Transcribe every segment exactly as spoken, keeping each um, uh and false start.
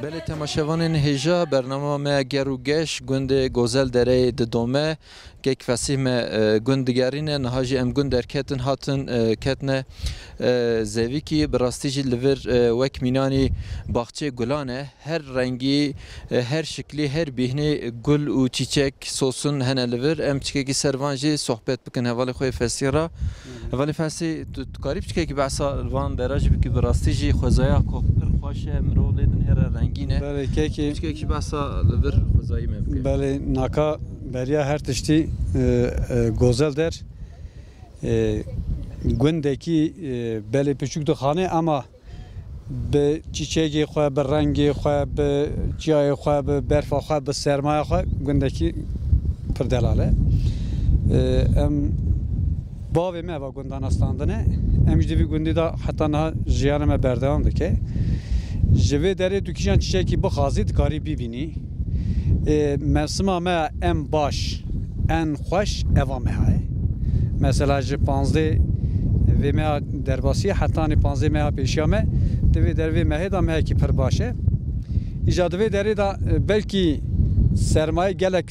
Belê temaşevanên hêja, bernama me Ger û Geş gundê Gozel Dereyê didome. Kek Fesîh me, e, gund digerîne, niha jî em gund derketin hatin, e, ketine, e, Zevîkî. Bi rastî jî li vir, e, wek mînanî baxçeyê gulan e. Her rengî, e, her şiklî, her bîhnî gul û çîçek, sosin hene li vir. Em çikekî ser van jî sohbet bikin hevalê xwe yê Fesîh re. Hevalê Fesîh, tu, tu karî piçkekî behsa van dera jî bikî, bi rastî jî xwezaya ku pir xweş e, mirov lê dinêre rengîn e. Belê, kekî. Piçkekî behsa li vir xwezayî me bike. Belê, naka beriya her tiştî, e, e, Gozel Der, e, gundekî, e, belê piçûk dixane ama bi çîçegê xwe, bi rengê xwe, bi çiyayê xwe, bi berfa xwe, bi sermaya xwe gundekî pir delal e. E, em bavê me eva gundana standine. Em ji vî gundî de heta niha jiyana me berdewam dike. Ji vê derê tu kîjan çîçekî bixwazî dikarî bibînî. E, mevsima me en baş, en xweş eva meha ye. Mesela ji panzdeh vê meha derbasî hetanî panzdeh meha pêşiya me, di vê derê vê mehê de mehekî pir baş e. Îja di vê derê de, e, belkî sermayê gelek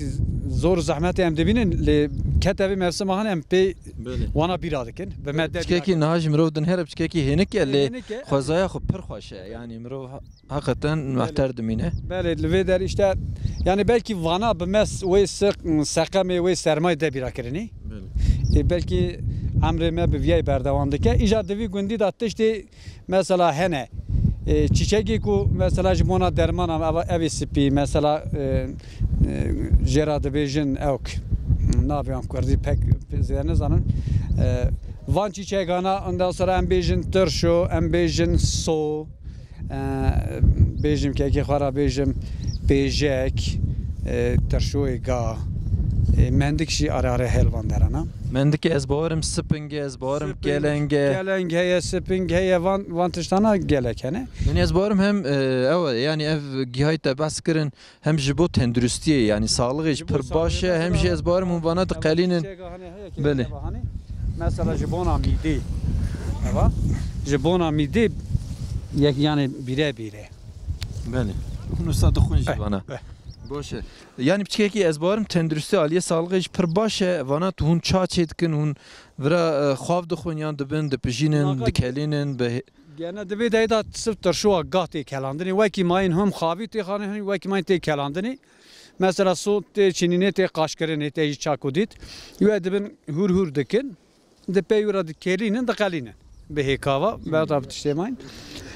zor û zehmetê em dibînin, lê kete vê mevsima hene em pê Belê. wana bîra dikin. Bi me de bîra Piçkekî dikin. niha jî mirov dinêre piçkekî hênik e, lê Hênik e. xwezaya xwe pir xweş e. Yanî mirov ha-, heqeten Belê. mehter dimîne. Belê, li vê derê işte, yani belkî vana bi me s-, wê siq-, seqemê, wê sermayê de bîra kirinî. Belê. E, belkî emrê me bi viyayê berdewam dike. Îja di vî gundî de tiştê mesela hene. E, çîçekê ku mesela ji bona dermana me, eva, evê spî, mesela, e, e, jê re dibêjin ewk. Navê wan kurdî pek zêde nizanin. E, van çîçekana, ondan sonra em bêjin tirşo, em bêjin so. E, bêjim kekê xwe re bêjim pêjek, e, tirşoyê ga, e, mendik jî are are hel van derana. Mendikê ez bawerim sping e, ez bawerim Sping, keleng e. keleng heye, sping heye, van, van tiştana gelek hene. Yani ez bawerim hem, e, ew e, yani ev gihayî te behs kirin, hem ji bo tenduristiyê, yani sağlığê jî Ji bo pir baş sağlığê e, hem jî mesela ez bawerim hûn vana diqelînin. Çêga hene heye ki Belê. Eva hani, mesela ji bona mîdê. Eva, ji bona mîdê yek yani bîre bîre. Belê. Hûn wisa dixwin jî Eh, vana. eh. Baş e. Yani piçkekî ez bawerim tenduristiya aliyê sağlığê jî pir baş e. Vana tu hûn ça çê dikin, hûn vira, e, xwav dixwin yan dibin, dipijînin, Naka- dikelînin, bi Gene di vê derê de sirf tirşowa ga tê kelandinê. Wekî mayîn him xavî tê xanê, him wekî mayîn tê kelandinê. Mesela so tê çinînê, tê qaşkirinê, tê jî çak û dît. Wê dibin hûr hûr dikin. Di pey wî re dikelînin, diqelînin. Bi hêkava, berda bi tiştê mayîn.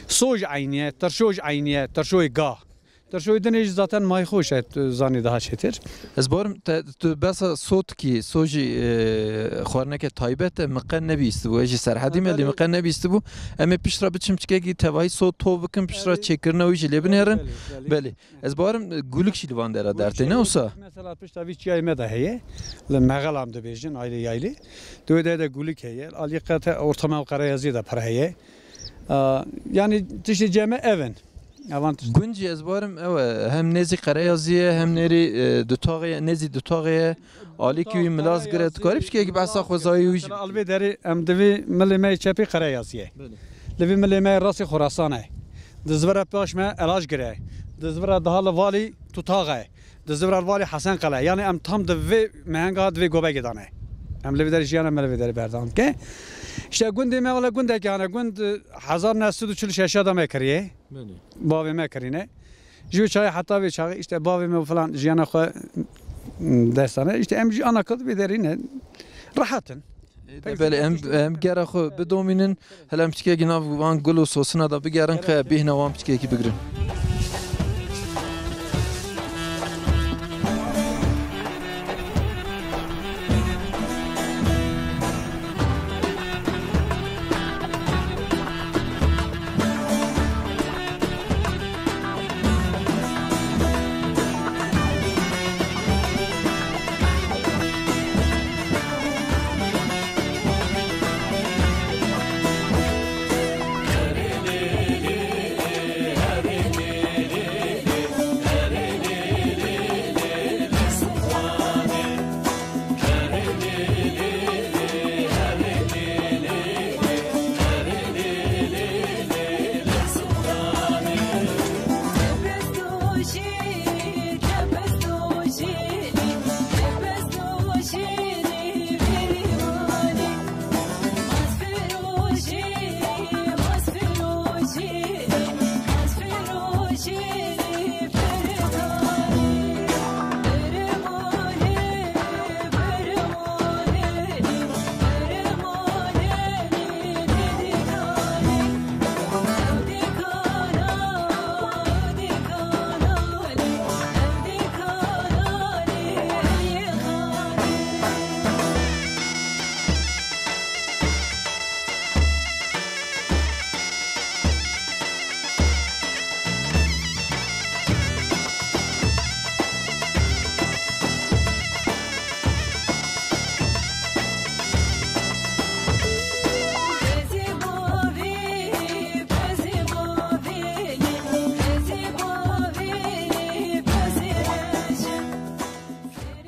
So ji eynî ye, tirşo ji eynî ye, tirşoyê ga. Tirşoyê dinê jî zaten may xweş e, tu zanî daha çêtir. Ez bawerim te, tu behsa so dikî, so jî, e, xwarineke taybet e, min qe nebîstibû. Ez jî Serhedî me, lê Belê. min qe nebîstibû. Em ê pişt re biçin piçkekî tevahî so tov bikin, pişt re Belê. çêkirina wî jî lê binêrin. Belê, belê. Belê. Ez bawerim, e, guluk jî li van dera Guluk dertê, jî ne heye. wisa? Mesela pişta vî çiyayê me de heye. Li Mexel em dibêjin, aylê yaylê. Di wê de de guluk heye. Alî qete ortamê Qereyazî de pir heye. Aa, yani tiştê cem me ev in. Evan tişt- Gund jî ez bawerim ew e, hem nêzî Qereyazî ye, hem nêrî, e, dutaxê ye, nêzî dutaxê ye. Alîkî wî Milazgir e, tu karî piçkekî behsa xwezayî wî jî Mesela Alvê derê em divê milê me yê çepê Qereyazî ye. Belê. Li vê milê me yê rastî Xorasan e. Di zivira paş me Elajgir e. Di zivira daha li valî Tutax e. Di zivira li valî Hesen Qele. Yani em tam di vê mehenga di vê gobekê de ne. Em li vê derê jiyana me li vê derê berdewam dike. İşte gundê me wele gundekî hene. Gund, e, hezar neh sed û çil û şeş de me kiriye. Belê. Bavê me kirîne. Ji wê çaxê heta vê çaxê işte bavê me filan jiyana xwe, m, destane. İşte em jî ana kat vê derî ne. Rehet in. Ê, de Pek belê, em, zêde em gera xwe bidomînin. Hele em piçkekî nav van gul û sosina de bigerin, qe bêhna wan piçkekî bigirin.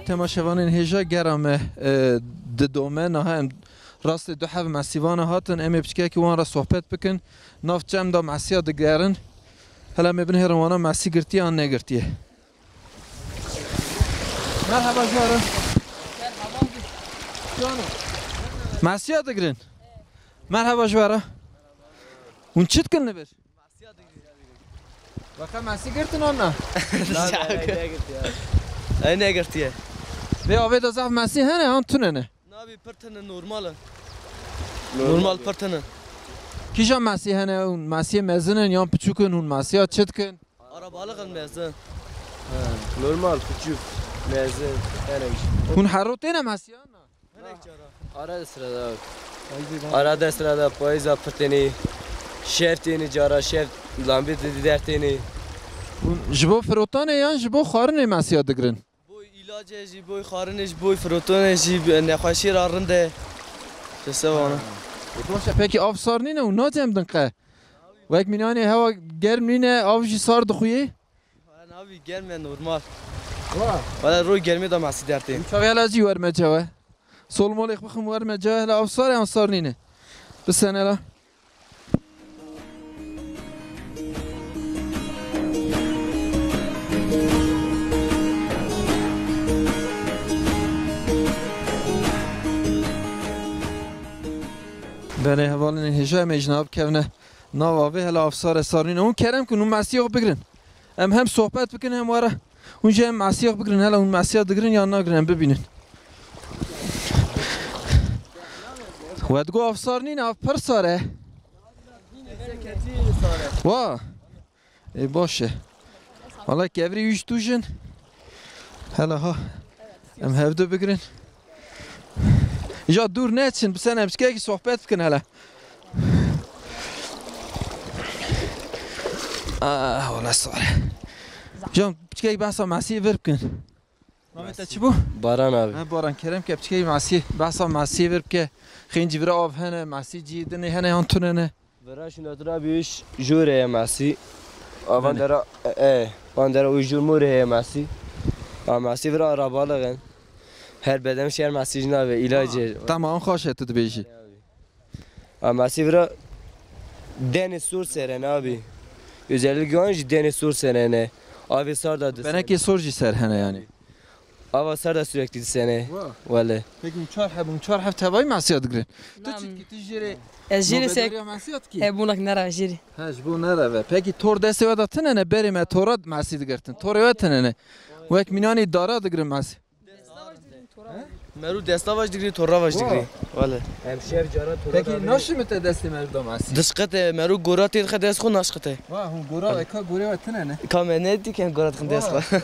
Temaşevanên hêja, gera me, e, didome. Niha em rastê du heb mesîvana hatin. Em ê piçkekî wan re sohbet bikin. Nav çem de mesiya digerin. Hela em ê binêrin wana mesî girtiye yan negirtiye. Merhaba ji we re. Mesiya digirin. Merhaba ji we re. Hûn çi dikin li vir? Weke mesî girtin an na? Ew negirtiye. Vê avê de zaf mesî hene an tune ne? Nabî pir tune, normal in. Normal pir tune. Kîjan mesî hene, hûn mesiyê mezin in yan piçûk in, hûn mesiya çi dikin? Arabalık in mezin. Normal, piçûk, mezin, hene jî. Hûn her roj têne mesiya na? Hinek cara. Arada sırada abi. Arada sırada payîza pir tênî, şev tênî cara, şev lambê di der tênî. Hûn ji bo firotanê yan ji bo xwarinê mesiya digirin? Boy ilacê jî, boy xwarinê jî, boy firotanê jî, nexweşiyê ra rind e. Ji se wana. E, baş e, pekî av sar nîne û nacem din qe? Wek mînanê hewa germ nîne, av jî sar dixuyê? Wala nabî, germ e, normal. Wa. Wala roj germê de mesî dertê. Çaxê hela jî werme cawe. Sol molêx bixim werme cawe, hela av sar e an sar nîne. Bisene la. Belê hevalên hêja, em ê ji nav bikevine nav avê, hela av sar e sar nîne. Hûn kerem kin, hûn mesiyê xwe bigirin. Em hem sohbet bikin hem were. Hûn jî hem mesiyê xwe bigirin. Hela hûn mesiya digirin yan nagirin, em bibînin. We digo av sar nîne, av pir sar e. Wa. Ê, baş e. Wala kevirî wî ji tûj in. Hela ha. Em hevdu bigirin. Ja dûr neçin, bisene em piçkekî sohbet bikin hele. Ah, wala sare. Can, piçkekî behsa mesî vir bikin. Navê te çi bû? Baran abi. He, Baran, kerem ke piçkekî mesî, behsa mesî vir bike. Xêncî vira av hene, mesî cî dinê hene yan tune ne? Vira şuna dira bir iş jure ye mesî. Avan Bene. dera, e, e, van dera uy jur mure ye mesî. A mesî vira arabalık in. Her bedem şer mesî jina ve ilacı. Tamam, xweş e tu dibêjî. A mesî vira denê sor seren abi. Özellik yan jî denê sor serene. Abi sar da dis. Benekê sor jî ser hene yani. Ava ser de sürekli disene. Wa. Wele. Peki hûn çar heb, hûn çar heb tevayî mesiya digirin? Tu Na. Çitkî, tu jêrê Ez jêrê sek. Nobedariya mesiya dikî? He, bûnak nere jêrê. He, ji bo nereve. Peki tor destê we de tine ne, berê me tora mesî digirtin. Torê we tine ne. Wek mînanî dara digirin mesî. Meru destavaj digirî, toravaj Wa. digirî. Wele. Em şev cara tora Peki naşimite destê me da mesî? Dişqete, meru gora tê dixe dest xwe naşqete. Wa, hûn gora eka gorê we tine ne? Ka me ne dikin gora dixin dest xwe.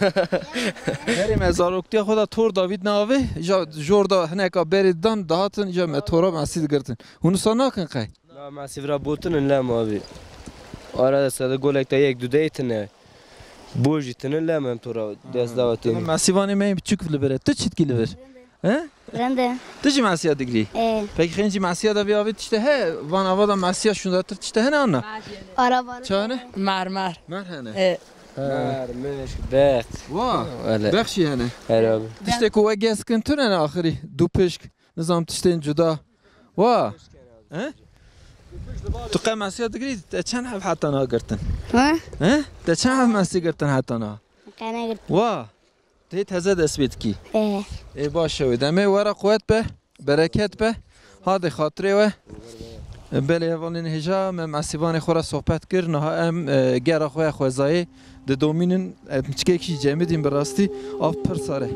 Berê me zaroktiya xwe da tor David navê, ja jor da hineka berê dan dahatin, ja me tora mesî digirtin. Hûn wisa nakin qey? Na mesî vira botinin lem abi. Ara sade golek da yek du dey tine. Bo jî tine lem em tora dest dawa têne. Mesîvanê me biçûk li vir e. Tu çitkî li vir? He? Rende. Tu jî mesiya digirî? Ê. Peki xêncî mesiya da vê avê tişte he? Van ava da mesiya şundatir tişte hene anna? Araba. Çane? Mermer. Mer hene? Ê. Mer, mişk, bext. Wa. Öyle. Bexşî hene? Her abi. Tiştê ku we geskin tu ne axirî? Du pişk. Nizam tiştên cuda. Wa. He? Tu qe mesiya digirî? Te çend hev heta na girtin? Ha? He? Te çend hev mesî girtin heta na? Qe negirtin. Wa. Tê teze dest pê dikî. Ê. Ê, baş e wê. Demê we re quwet be, bereket be. Hadê xatirê we. Belê hevalên hêja, me mesîvanê xwe re sohbet kir. Niha em, e, gera xwe ya xwezayê didomînin. Em çikek jî cemidîn bi rastî. Av pir sar e.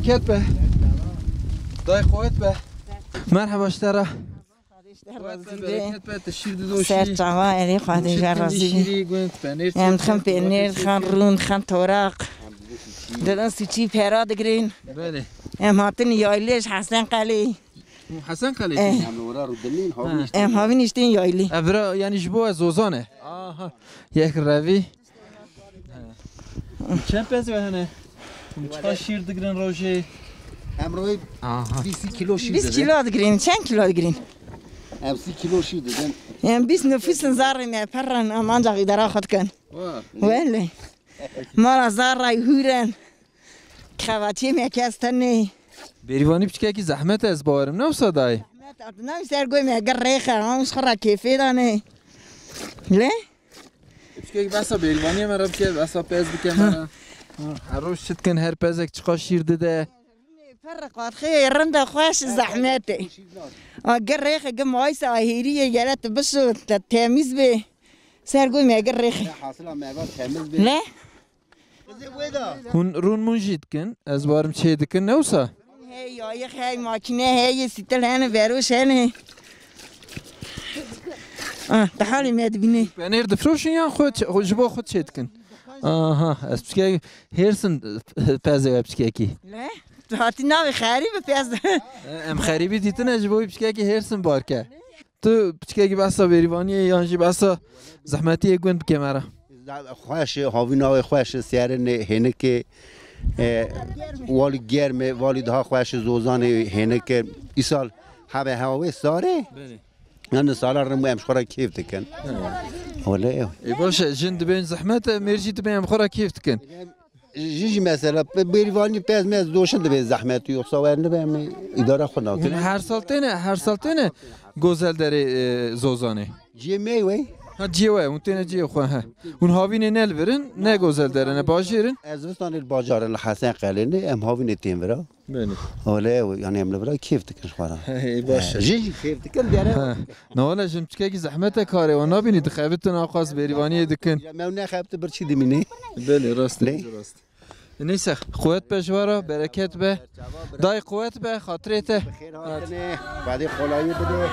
Ket be. Dayê qewet be. Merheba ji te re. Qewet be, bereket be, tu şîr didoşî. Ser çava erê Xwedê ji razî bî. Şîrî gund, penêr. Em dixin penêr, dixin rûn, dixin toraq. Didin sûçî pera digirin. Belê. Em hatin yaylê ji Hesen Qelê. Hesen Qelê. Eh. Em li wira rûdinîn, havî niştin. Em havî niştin yaylî. Ev bira, yanî ji bo ez zozan e. Aha. Yek revî. Çend pez we hene? Çiqa şîr digirin rojê? Em rojê Aha. bîst kilo şîr Bîst didin. Kilo digirin. Çend kilo digirin? Em sî kilo şîr didin. Em bîst nifûs in zarê me, perran, em ancak îdara xwe dikin. Wa. Wele. Mala zar ray hûren. Xebatiyê me kes tenê. Bêrîvanî piçkekî zehmet e, ez bawerim, ne wisa dayê? Zehmet e, tu navî ser goy me gir rêxe, em ji xwe re kêfê dane. Lê? Piçkekî behsa bêrîvaniyê me re bike, behsa pez bike me re. Her roj çi dikin, her pezek çiqa şîr dide. Per qatxê rind e, xweş, zehmet e. A gir rêxe, gir maysa hêriyê gere tu bişo, te temîz bê. Ser goy me gir rêxe. Hasila me va temiz bê. Ne? Hûn rûn mûn jî dikin, ez barim çê dikin, ne wisa? Hey yayix, hey makîne, hey sîtil hene, veroş hene. Ah, te halê me dibîne. Penêr difroşin yan xwe çe-, xwe, ji bo xwe çê dikin? Aha, ez piçkek hêrsin pezê we piçkekî. Ne? Tu hatî navê xerîb pez. E, em xerîbî dîtine, ji bo wî piçkekî hêrsin barke. Tu piçkekî behsa bêrîvaniyê yan jî behsa zehmetiyê gund bike me re. Xweş e, havîna wê xweş e, serin e, hênik e, e, walî germ e, walî daha xweş e, zozanê hênik e. Îsal hebe hewa wê sar e. Belê. Yan sala rim em ji xwe re kêf dikin. Wele ew. E, baş e, jin dibên zehmet e, mêr jî dibên em xwe re kêf dikin. Jin jî mesela, bêrîvanî pez mez doşin dibe zehmet, yoksa wer nibe em îdara xwe nakin. Hûn her sal têne, her sal têne Gozel Derê, e, Zozanê? Ciyê me wey. Ha, ciyê we, hûn têne ciyê xwe, he. Hûn havînê ne li vir in, ne Gozel Dere, ne bajêr in? Ez zivistanê li bajar in, li Hesen Qelê ne, em havînê tên vira. Belê. Wele ew, yani em li vira kêf dikin ji xwe re. Hey, baş e. He, jin jî kêf dikin, dere. He. Na wele jin piçkekî zehmet e karê wan nabînî, dixebitin aqas bêrîvaniyê dikin. Me nexebti bir çi dimînê. Belê, rast e, rast. Neyse, quwet be ji we re, bereket be. Dayê quwet be, xatirê te. Bi xêr hatine, Xwedê kolayî bide.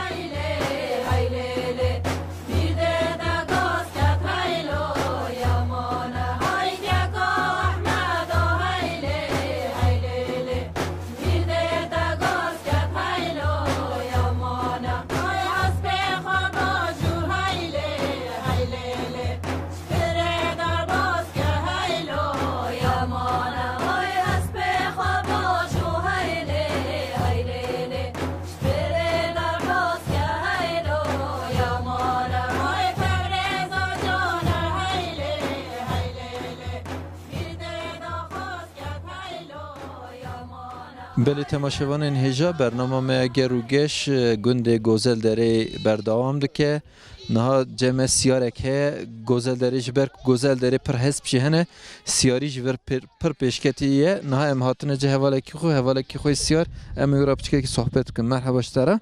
Belê temaşevanên hêja, bernama me ya Ger û Geş, e, gundê Gozel Derê berdewam dike. Niha cem me siyarek heye, Gozel Derê, ji ber ku Gozel Derê pir hesp jî hene, siyarî ji vir pir, pir pêşketî ye. Niha em hatine cih hevalekî xwe, hevalekî xwe siyar, em ê wira piçkekî sohbet bikin. Merheba ji te re.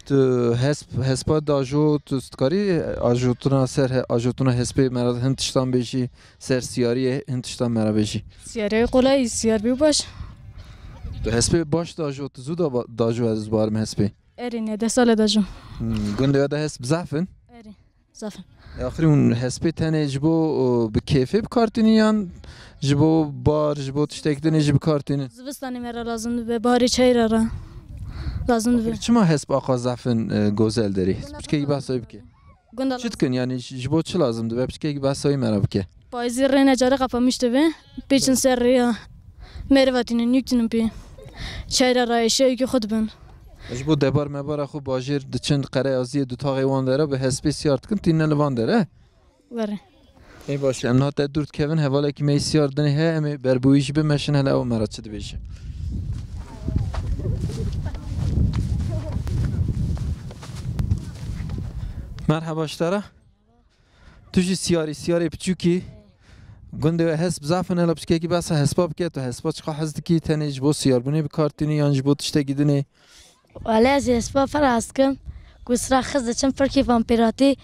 Tu hesp, hespa dajo, tu dikarî ajotina ser he-, ajotina hespê me re hin tiştan bêjî, ser siyariyê hin tiştan me re bêjî. Siyariyê qolay, siyar bî baş. Tu hespê baş dajo, tu zû da ba-, dajo ez barim hespê. Erê, ne, deh sale dajo. Hmm, gundê we de hesp zaf in? Erê. Zaf in. E, axirî hûn hespê tenê ji bo, o, bi kêfê bi kar tînin yan ji bo bar, ji bo tiştek dinê jî bi kar tînin? Zivistanê me re lazim dibe, baharê çayra re lazim dibe. Axir çima hesp aqa zaf in, e, Gozel Derê? Piçkekî behsa wî bike. Gunda çi dikin, yanî ji, ji bo çi lazim dibe? Piçkekî behsa wî me re bike. Payîzê rê necarê kapamiş dibe. Pêçin ser rêya. Meriva tînin, yük tînin pê. Çayra re, eşya yükê xwe dibin. Ji bo debar mebara xwe bajêr diçin qereyaziyê dutaxê wan dere bi hespê siyar dikin, tîne li van dere. Were. Ê baş, em niha te dûr dikevin, hevalekî me yî siyar dinê heye, em ê ber bi wî jî bimeşin, hele ew me re çi dibêje. Merheba ji te re. Tu jî siyarî, siyarê piçûkî. Gundê we hesp zaf in, hela piçkekî behsa hespa bike, tu hespa çiqa hez dikî, tenê ji bo siyarbûnê bi kar tînî yan ji bo tiştekî dinê? Wele ez ê hespa pir hez dikim. Ku sira xiz diçim pir kêfan pê re tê.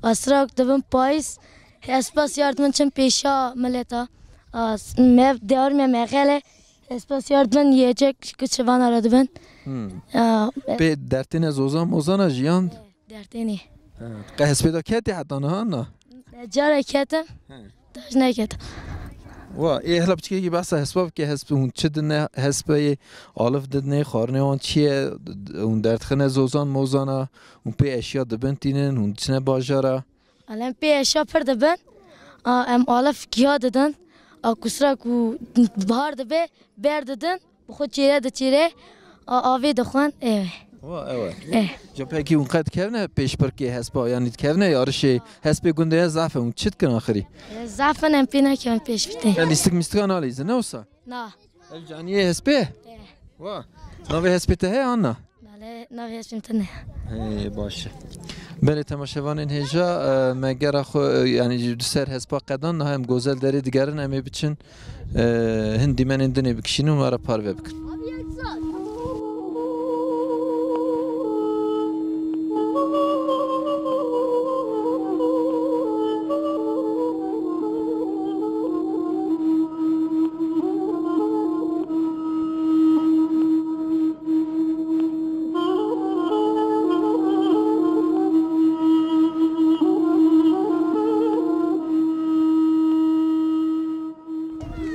A sira ku dibim payîz, hespa siyar dibin çim pêşiya mileta. A s-, me dewar me mexele, Hespa siyar dibin, yiyecek, çivan ara dibin. Hmm. Ya, e- Pê dertêne zozan mozana jiyan? Dertênî. Ha. Qe hespê de ketî heta niha na? Cara ketim. He. Taş neketim. Wa, ê hela piçkekî behsa hespa bike, hesp hûn çi dine, hespeyê alif didinê, xwarinê wan çi ye, hûn derdixine zozan mozana, hûn pê eşya dibin tînin, hûn diçine bajara? Alem pê eşya pir dibin. A, em alif giya didin. A, kusra ku bahar dibe, ber didin. Bi xwe çêre diçêre, a, avê dixwin, ew e. Wa, ew e. Eh. Ca pekî hûn qet dikevne pêşbirkê hespa, yanî dikevne yarişê hespê gundê ye zaf e, hûn çi dikin axirî? E, zaf in, em pê nekevin pêş bitê. Ya lîstik mîstika nalîzin, ne wisa? Na. Ev caniyê hespê? Eh. Wa. Navê hespê te heye, an na? Nale, navê hespê te ne. Hey, baş e. Belê temaşevanên hêja, e, me gera xwe, e, yanî ji ser hespa qedan, niha em Gozel Derê digerin, em ê biçin, e, hin dîmenên din ê bikişînin û me re parve bikin.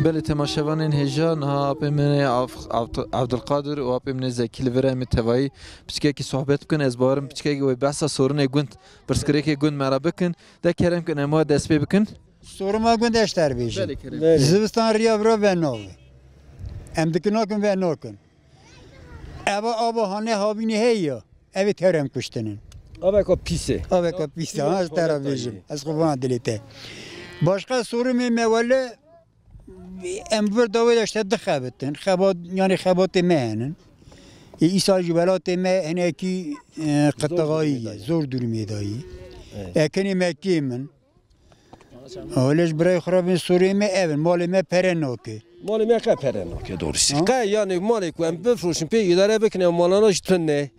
Belê temaşevanên hêja, niha apê min ê Av-, Avd-, Avdilqadir û apê min ê Zekî li vir e, em ê tevayî piçkekî sohbet bikin. Ez bawerim piçkekî wê behsa sorinê gund, pirsgirêkê gund me re bikin. De kerem kin em wa dest pê bikin. Sorima gund eşter bêjin. Belê kerem. Belê. Zivistan riya vira ve navê. Em dikin nakin ve nakin. Eva ava hane havînê heye ya. Ev ê terem kuştinin. Aveka pîs e. Aveka pîs e, ha, ez te ra bêjim. Ez xwe van dilê te. Başqa sorumê me wele, em vir dawê de işte dixebitin. Xebat, yani xebatê me henin. E, îsal ji welatê me hinekî, e, qitixayî ye, zor durumê dayî. Evet. Ekinê me kêm in. Wele ji birayê xwe re bên sorê me ev in, malê me pere nake. Malê me qe pere nake, doğrusu. Ha? Qe yani malê ku em bifroşin, pê îdare bikin, ev malana jî tune.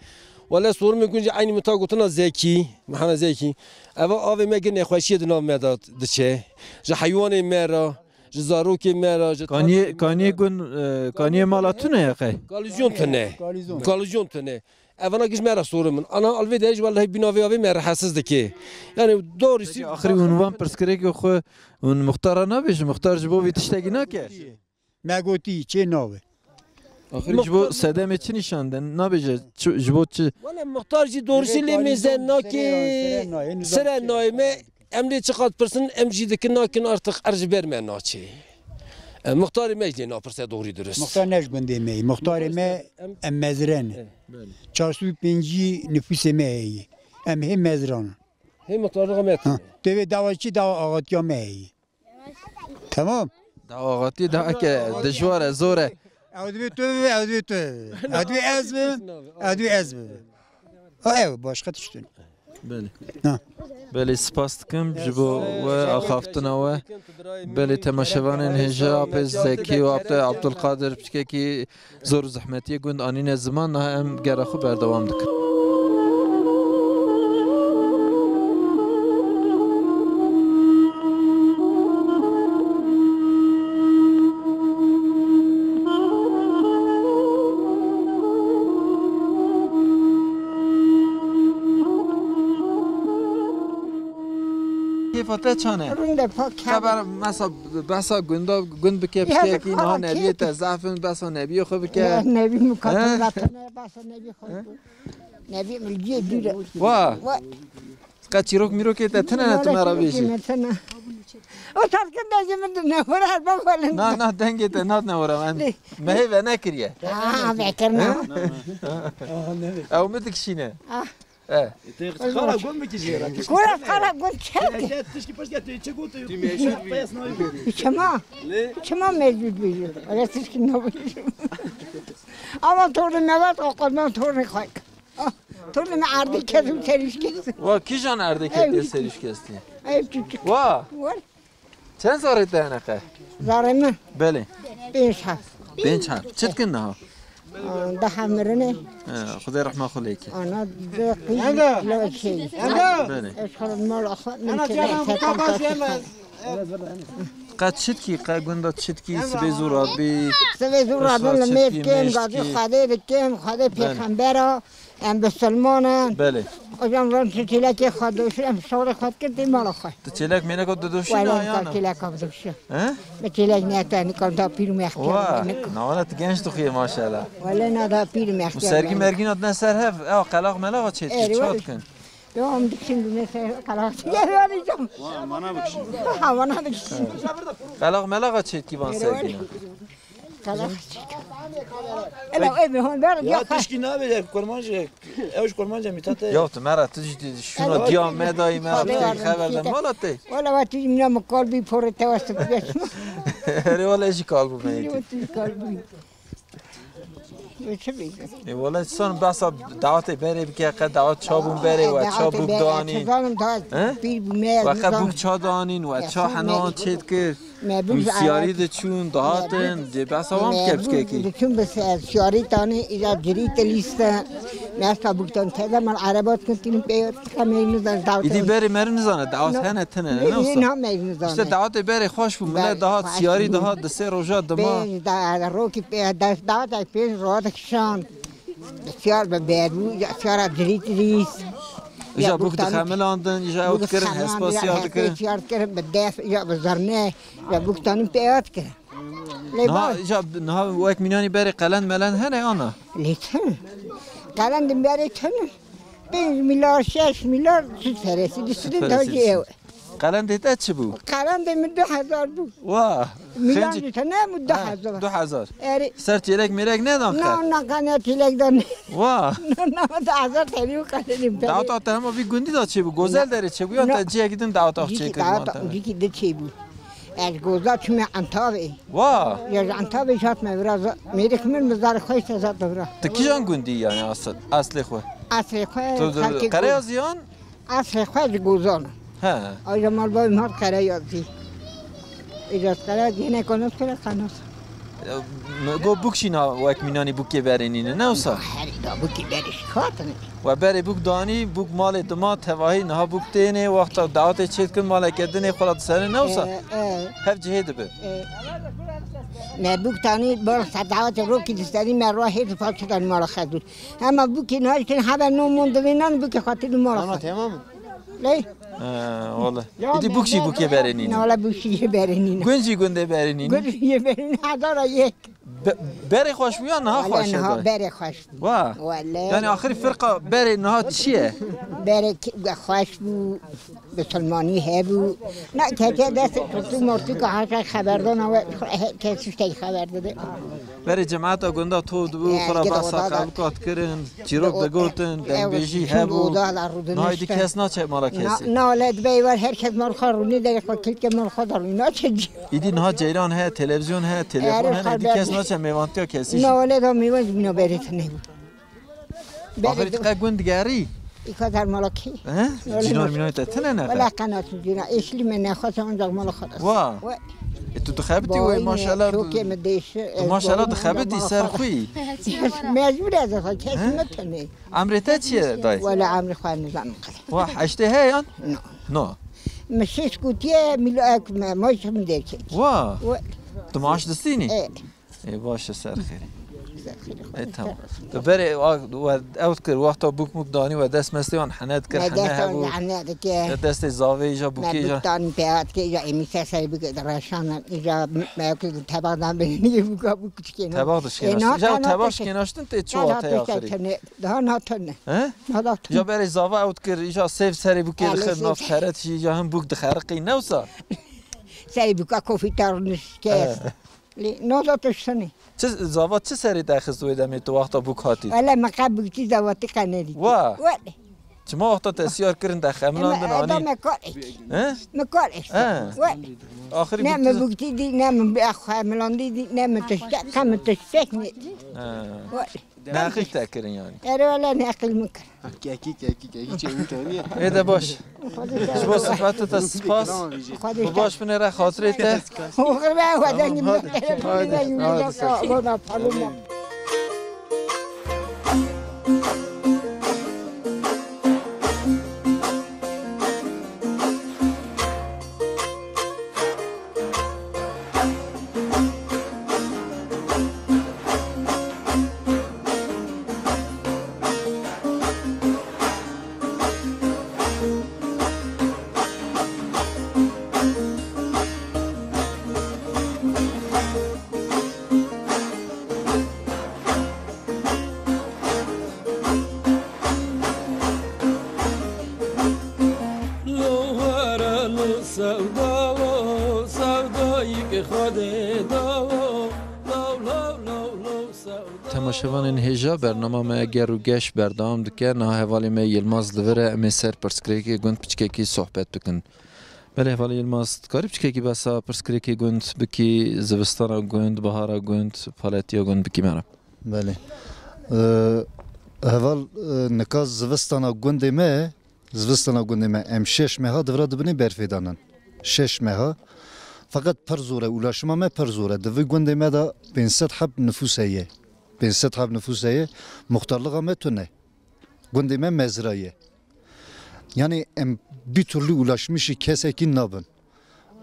Wele sorê me gund jî eynî min ta gotina Zekî, Mihemed Zekî. Eva avê me gir nexweşiyê di nav me de diçe. Ji heywanê me re, ji zarokê me re, ji Kaniyê, kaniyê gund, e, kaniyê mala tune ye qey? Kalîzyon tune. Kalîzyon. Kalîzyon tune. Evana giş me re sorin min. Ana alvê de ji wellahî bîna vê avê me rehetsiz dike. Yani doğrusu. Peki, axirî hûn van pirsgirêkê xwe hûn muxtara nabêjin? Muxtar ji bo vî tiştekî nake? Me gotî çê nabe. Axirî ji bo sedemê çi nîşan den? Nabêje çi, ji bo çi? Wele muxtar jî doğrusu lê mêze nake. Sere nayê me. Em lê çiqat pirsin, em jî dikin nakin artık er ji ber me naçê. E, muxtarê me jî lê napirse doğrî durist. Muxtar ne ji gundê me yî. Muxtarê me em mezre ne. E. Çar sed û pêncî nifûsê me heye. Em hê mezran. Hê muxtarlığa me. Ha. Tê vê dawa çi, dawa axatiya me heye. Tamam. Dawa axatiyê daha ke dijwar e, zor e. Ew divê tu bibî, ew divê tu bibî. Ew divê ez bibim, ew divê ez bibim. Ha, ew, başqa tişt tune. Belê. Ha. Belê, spas dikim ji bo we axaftina we. Belê, temaşevanên hêja, apê Zekî û apê Abdulkadir piçkekî zor û zehmetiyê gund anîne ziman, niha em gera xwe berdewam dikin. Kêfa te çan e? Rûnde pak. Xeber mesa behsa gunda, gund bike, piçkekî niha nebiyê te zaf in, behsa nebiyê xwe bike. Ne, nebî mukatebe tune, behsa nebî xwe. Nebî milgiyê dûr e. Wa. Wa. Qe çîrok mîrokê te tine ne tu me re bêjî? O tarkin de ji min ne were, her bab were. Na, na, dengê te nat ne were. Em me hê ve nekiriye. Ha, vekirna. Ew mi dikişîne. Ah. E. Xara gund bikî jê re. Kura xara gund çek. Tişkî pişt ya tê çi gotu? Çima? Çima mevcut bêjî? Öyle tişkî ne bêjî? Ama tornê me vat, o qurban tornê xwe. Ah, tornê me erdê ketim serîşkestin. Wa kîjan erdê ketiye serîşkestî? Ev çocuk. Wa. Var. Çend zarê te hene qe? Zarê min? Belê. Pênc heb. Pênc heb. Çi dikin niha? Aa, daha mirine. He, Xwedê rehma xwe lê ke. Ana di qîz lo şey. Belê. Ez xwe mal xwe min kire. Qe çitkî, qe gunda çitkî, sibê zû rabî. Sibê zû rabî, li mêr kim, gazî Xwedê dikim, Xwedê pêxembera, em bisilman in. Belê. Hocam, van tu çêlekê xwe doşî, em şorê xwe dikin tê mala xwe. Tu çêlek mêleka didoşî? Wele na nika yana? Çêleka bidoşî. He? Bi çêlek ne te nika da pîr û mextiyar. Wa, ne nika. Na wala tu genç dixuye maşallah. Wele na da pîr û mextiyar. Sergî mergîna dine ser hev, ew qelaq melaxa çêtkî, çat kin. Yo, em dikişin, dûne ser qelaq. Gel, hadi canım. Wa, mana bikişin. Ha, mana bikişin. Qelaq melaxa çêtkî van sergîna. Qelaq çêtkî. Ela, ev hon ber ya. Ya, tişkî nabêje, kurmancê. Ew ji kurmanca mîtate. Ya, tu mera, tu jî şuna diya me dayî, mera tu xeber de mala te. Wala, wa tu jî mina min kal bî, porê te west bû. Erê, wala jî kal bû me. Yo, tu jî kal bû. Çi bî? E, wele son behsa dawetê berê bike, qe dawet ça bûn berê, we ça bûk danîn. He? We qe bûk ça danîn, we ça henan çêdikir. Wî siyarî diçûn, dihatin, dê behsa wan bike piçkekî. Diçûn bi se-, siyarî tanî, îca cirî tilîste. Me esta bûk tan teze mal erebat kin tînin pê, qe me nizan dawet. Îdî berê meri nizane, dawet hene tine, ne wisa? Na me nizane. Îşte dawetê berê xweş bû, millet dihat, siyarî dihat, di sê roja dima. Pênc da-, rokî pê-, des, da, da, pênc rok şan. Siyar bi berû, ya siyara dirît rîs. Îja bûk dixemilandin, îja ew dikirin, hespasiya dikirin. Siyar dikirin bi def, ya bi zirne, ya bûk tanin pêya dikirin. Lê niha, ba- îja, niha wek mînanî berê qelend melend hene ana? Lê çin. Qelendin berê çin. Pênc milyar, şeş milyar, tu seresi, tu seresi, tu seresi. Qelendê te çi bû? Qelendê min du hezar bû. Wa, milyar xêncî-, ji te ne bû, du hezar. Ha, du hezar. Erê. Ser çêlek mêlek nedan xwe? Na, na, qene çêlek dan. Wa. Na, na, du hezar tevî û qelendê min. Daweta te hema vî gundî de çêbû, Gozel derê çêbû, yan te cihekî din daweta xwe çêkir? Daweta, dîkî di çêbû. Ez Goza çûme Entavê. Wa. Ya ji Entavê jat me vira, mêrik min mizarê xwe îşte zat me vira. Tu kîjan gundî yani asl-, aslê xwe? Aslê xwe, tu, tu, xelkê Qereyazî yan? Aslê xwe ji Gozan. He. Aja mal bavê min hat Qereyazî. Îca Qereyazî ne konos kere kanos. Me got bûk şîna wek mînanî bûkê berê nîne, ne wisa? Herî da bûkê berê şikatine. We berê bûk danî, bûk malê dima tevahî niha bûk tênê, wexta dawetê çêdikin maleke dinê xwe ra diserin, ne wisa? E, e. Hev cihê dibi. E. Me bûk tanî, bar se dawetê rokî diserî me ra hê difa çikan mala xezûr. Hema bûkê niha jî tên hebe no mon divê nan bûkê xwe tê di mala xwe. Tamam, tamam. Lê? He, wele. Îdî bûk jî bûkê berê nîne. Wele bûk jî yê berê nîne. Gund jî gundê berê nîne. Gund jî yê berê nîne. Hezara yek. Be-, berê xweş bû ya niha xweş e? Wele niha berê xweş bû. Wa. Wele. Yani axirî firqa berê niha çi ye? Berê ki-, xweş bû. Bisilmanî hebû. Na keke destê pirtûk mortûka haşa xeberdana we, her kes tiştekî xeber dide. Berê cemaeta gunda top dibû, xwe ra behsa qebika dikirin, çîrok digotin, dengbêjî hebû. Niha îdî kes naçe mala kesî. Na, na, wele dibê wer her kes mal xwe rûnê derê xwe kilke mal xwe da rûnê naçe cî. Îdî niha ceyran heye, televîzyon heye, telefon hene, îdî kes naçe mêvantiya kesî jî. Na, wele da mêvan jî bîna berê tune bû. Axirî tu qe gund digerî? Îka der mala kî? He? Cînan mînan te tine ne? Wela qenat cîna. Eşlî me nexwase ancak mala xwe. Wa. E, tu dixebitî wê maşallah. Çokê min dêşi. Tu maşallah dixebitî ser xwî. Mecbur ez xwe kes me tine. Emrê te çi ye dayê? Wela emrê xwe nizanim qede. Wa, heştê heye yan? No. No. Min şeş gotiye mîlo ek me, maaş min derkek. Wa. Tu maaş distînî? E. Ê, baş e, ser xêrî. Ê, tamam. Tu berê, a, we, ew dikir, wexta bûk mûk danî we dest mestê wan hene dikir, hene hebû. Hene dikir. Ya destê zavê îja bûkê îja. Me bûk danî pêhat kê îja, êmî ser serê bûkê direşandin, îja me wekî tebaxdan bênî bûka bûk çikêna. Tebax dişkênaştin. Îja tebax şikênaştin tê çi wate axirî? Daha natin ne. He? Natin. Îja berê zava ew dikir, îja sêv serê bûkê dixir, nav teret jî îja hin bûk dixeriqî, ne wisa? Serê bûka kofî tar nişkest. Lê noza tiştinê. Çi zava çi serê te xist wê demê tu wexta bûk hatî? Wele me qe bûktî zavatî qe nedîtî. Wa. Wele. Çima wexta te siyar kirin te xemilandin anî? Me kar ek. He? Me kar ek. He. Wele. Axirî ne me bûktî dî, ne me xemilandî dî, ne me tiştek, qe me tiştek nedî. He. Wele. Neqîl te kirin yani. Erê wele neqîl min kir. Kekî, kekî, kekî çêbû tanî. Ê de baş. Ji bo sifeta te spas. Xwedê bi baş binêre xatirê te. Oxir be, we dengê min. Hadi, hadi, hadi, hadi. Temaşevanên hêja, bernama me Ger û Geş berdewam dike. Niha hevalê me Yilmaz li vir e, em ê ser pirsgirêkê gund piçkekî sohbet bikin. Belê hevalê Yilmaz, dikarî piçkekî behsa pirsgirêkê gund bikî, zivistana gund, bahara gund, faletiya gund bikî me re? Belê. Ee, heval, e, nika zivistana gundê me, zivistana gundê me, em şeş meha di vira dibinê berfê danin. Şeş meha. Feqet pir zor e, ulaşima me pir zor e. Di vî gundê me de pênc sed heb nifûs heye. Pênc sed heb nifûs heye. Muxtarlixa me tune. Gundê me mezra ye. Yani em bir türlü ulaşmışî kesekî nabin.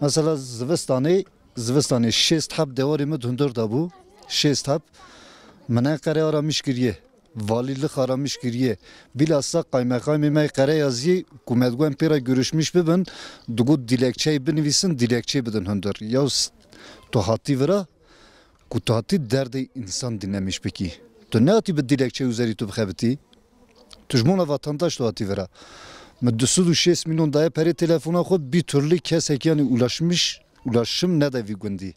Mesela zivistanê, zivistanê şêst heb dewarê min di hundir de bû. Şêst heb. Min ne qere aramiş kiriye. Valîlik aramiş kiriye. Bilhassa qaymeqamê me qere yazî ku me digot em pê re görüşmüş bibin, digot dilekçeyê binivîsin, dilekçeyê bidin hundir. Ya s-, tu hatî vira, ku tu hatî derdê însan dinlemiş bikî. Tu nehatî bi dilekçe üzerî tu bixebitî. Tu ji bona vatandaş tu hatî vira. Min du sed û şêst milyon daye perê telefona xwe, bir türlü kesek yani ulaşmış, ulaşım nede vî gundî.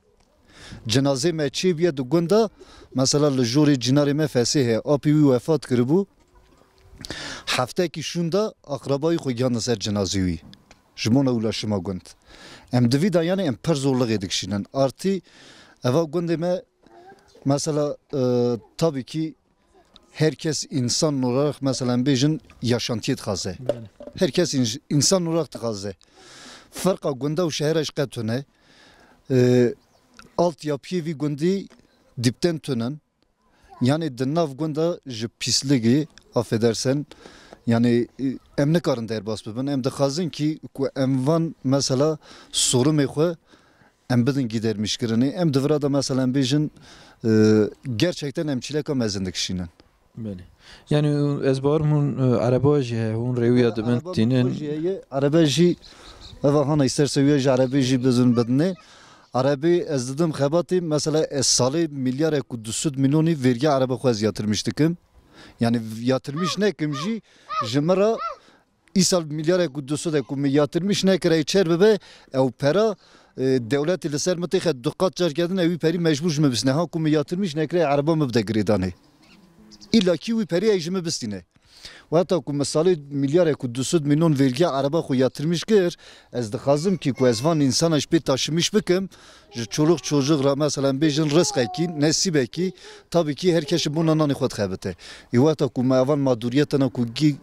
Cenazê me çê bûye di gunda, mesela li jorê cinarê me fesê heye, apî wî wefat kiribû. Heftekî şûnda aqrabayî xwe gihandin ser cenazê wî. Ji bona ulaşima gund. Em di vî de yani em pir zorlixê dikişînin. Artî eva gundê me mesela, e, tabii ki herkes insan olarak mesela em bêjin yaşantiyê dixwaze. Yani. Herkes inj-, insan olarak dixwaze. Ferqa gunda û şehera ji qe tune. E, altyapiyê vî gundî dipten tunin. Yani di nav gunda ji pîsligî, affedersen, yani, e, em nikarin derbas bibin. Em dixwazin ki ku em van mesela sorumê xwe em bidin gidermişkirinê. Em di vira de mesela em bêjin, e, gerçekten em çileka mezin dikişînin. Belê. Yani ez bawerim hûn, e, ereba jî heye, hûn rêwiya dibin, araba tînin. Jî heye, erebe jî, eva hana isterse wîya jî erebê jî bizin bidinê. Erebê ez didim xebatê, mesela ez salê milyarek û du sed milyonî vergiya ereba xwe ez yatırmış dikim. Yani yatırmış nekim jî, ji min re îsal milyarek û du sed ku min yatırmış nekirayî çer bibe, ew pera, e, dewletê li ser min têxe du qat car kedin, ew wî perî mecbûr ji min bisne. Ha ku min yatırmış nekirayî ereba min bide girêdanê. Îlla kî wî perî ey ji min bistîne. Wexta ku min salê milyarek û du sed milyon vergiya ereba xwe yatırmış kir, ez dixwazim ki ku ez van însana ji pê taşımış bikim, ji çoluk çocuk re, mesela, em bêjin rizqekî, nesîbekî, tabii ki her kes ji bona nanê xwe dixebite. Ê wexta ku me evan maduriyetana ku gî-,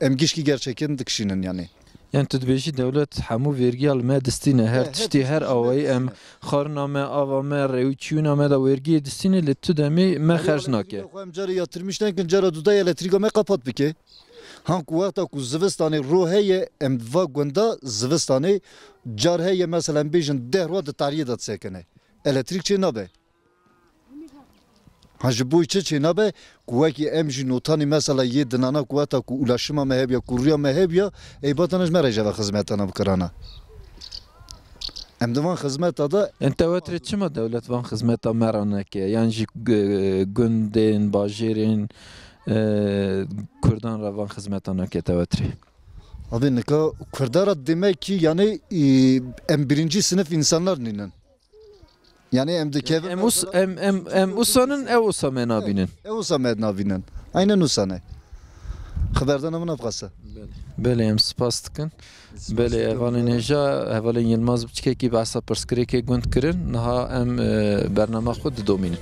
em gişkî gerçekên dikişînin, yani. Yani tu dibêjî dewlet hemû vergiya li me distîne, her, he, her tiştî, her tiştî ji me awayî em distîne. Xarina me, ava me, rêwîçûna me de vergiyê distîne, lê tu demê me xerc nake. Xwe em cara yatırmış nekin, cara duda elektrîka me qapat bike. Hanku wexta ku zivistanê ro heye, em va gunda zivistanê car heye, mesela em bêjin deh rwa di tariyê de disekine. Elektrîk çê nabe. Ha ji bo çi çê nabe? Ku wekî em jî notanî mesela yê dinana ku wexta ku ulaşima me hebiya, ku rûya me hebiya, ey batana ji me re jeve xizmetana bikirana. Em di van xizmeta de. Em te wetirê çima dewlet van xizmeta me re neke? Yan jî gu-, gundên, bajêrên, e, Kurdan re van xizmeta neke te wetirê? Abi nika Kurda re demek ki yani, e, em birinci sınıf insanlar nînin. Yani em dikevin. Em us-, em, em, em usanin, ew usa me nabînin. Ew usa me nabînin. Aynen usa ne. Xeberdana min ev qasa. Belê, em spas dikin. Belê, hevalên hêja, hevalên Yilmaz piçkekî behsa pirsgirêkê gund kirin. Niha em, e, bernama xwe didomînin.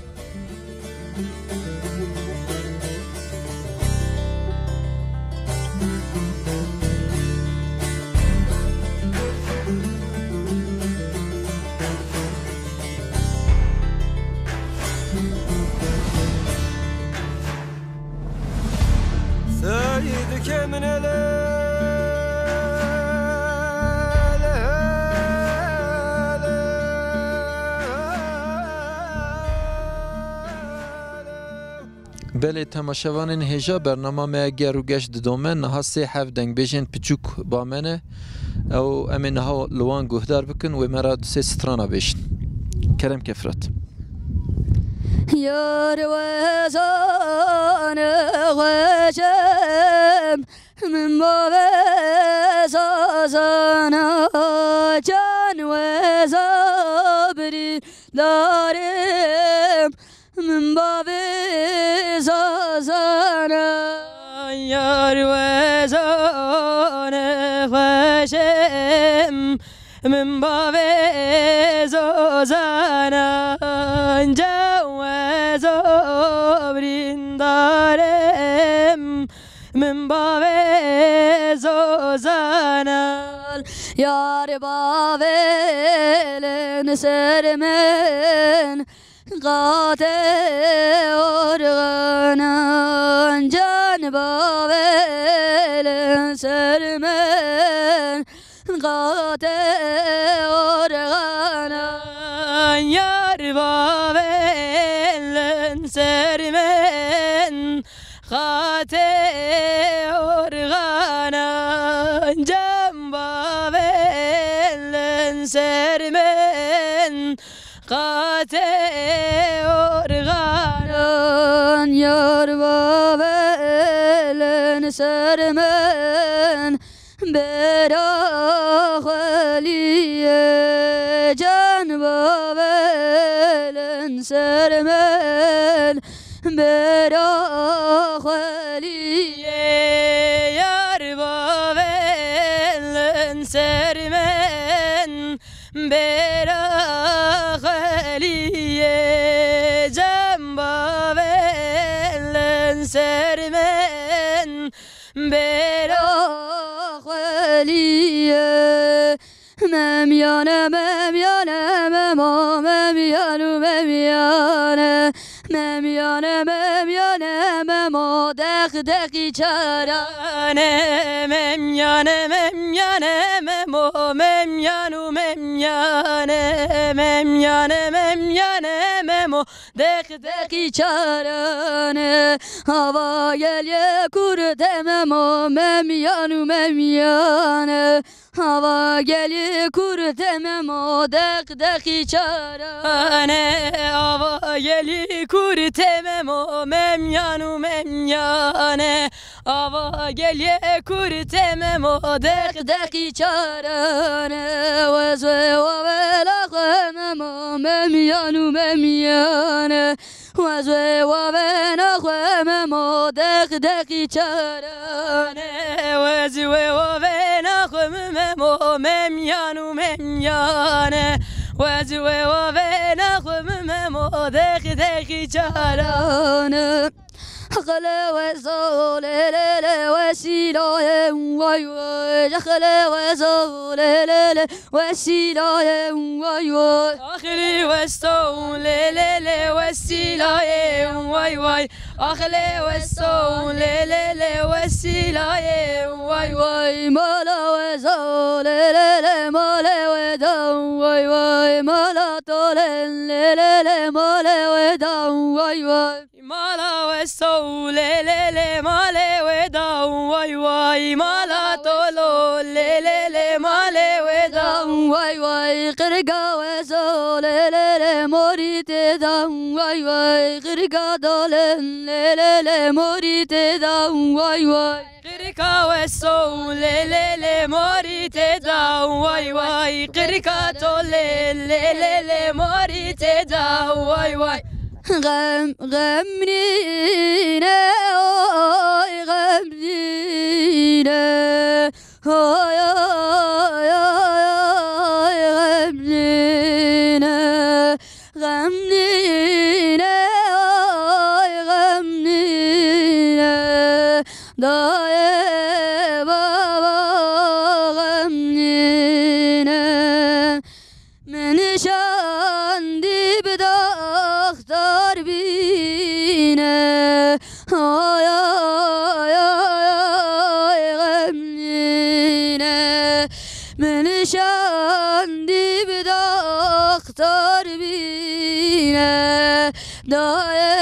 Belê temaşevanên hêja, bernama me Ger û Geş didome. Niha sê hev dengbêjên piçûk ba me ne. Ew em ê niha li wan guhdar bikin, wê me re du sê strana bêjin. Kerem ke Firat. Yar wezan xwecem, min bavê zazana can weza birî. Yar wezane xweşem, min bavê zozana, can wezo birîndarem, min bavê zozana. Yar bavê li ser min, qatê orxanan can bavê li ser min, qatê orxanan yar bavê li ser min, qatê orxanan can bavê li ser min. Qatê orxanan yar bavelin ser min, bera xweliye can bavelin ser min, bera xweliye yar bavelin ser min. Bêra xweliyê cem bavêlin ser min. Bêra xweliyê. Memyane, memyane, memo, memyan û memyane. Memyane, memyane, memo, deq deqî çarane. Memyane, memyane, memo, memyan û memyane. Memyane, memyane, memo, deq deqî çarane. Hava gelê kurte memo, memyan û memyane. Hava gelê kurte memo, deq deqî çarane. Ava gelê kurte memo, memyan û memyane. Ava gelê kurte memo, deq deqî çarane. Wez wê wavela xwe memo, memyan û memyane. Wez wê wavena xwe memo, deq deqî çarane. Wez wê wavena xwe memo, memyan û memyane. Wez wê wavena xwe memo, deq deqî çarane. Xele we zolê lê lê wesîlayê way way. Xele we zolê lê lê wesîlayê way way. Axilî westo lê lê lê wesîlayê way way. Axilê westo lê lê lê wesîlayê way way. Mala we zolê lê lê malê we da way way. Mala tolê lê lê lê malê we da way way. Mala westo lê lê lê malê wê da way way. Mala tolo lê lê lê malê wê da way way. Qirga wezo lê lê lê morî tê da way way. Qirga dolê lê lê lê morî tê da way way. Qirika weso lê lê lê morî tê da way way. Qirika tolê lê lê lê morî tê da way way. Xem, xem nîne, oy xem nîne. Oy, oy, oy, oy, xem nîne. Xem nîne, oy xem nîne. Dayê baba xem nîne. Min şandî bi doxtor bîne. Oy, oy, oy, oy, xem nîne. Min şandî bi doxtor bîne. Dayê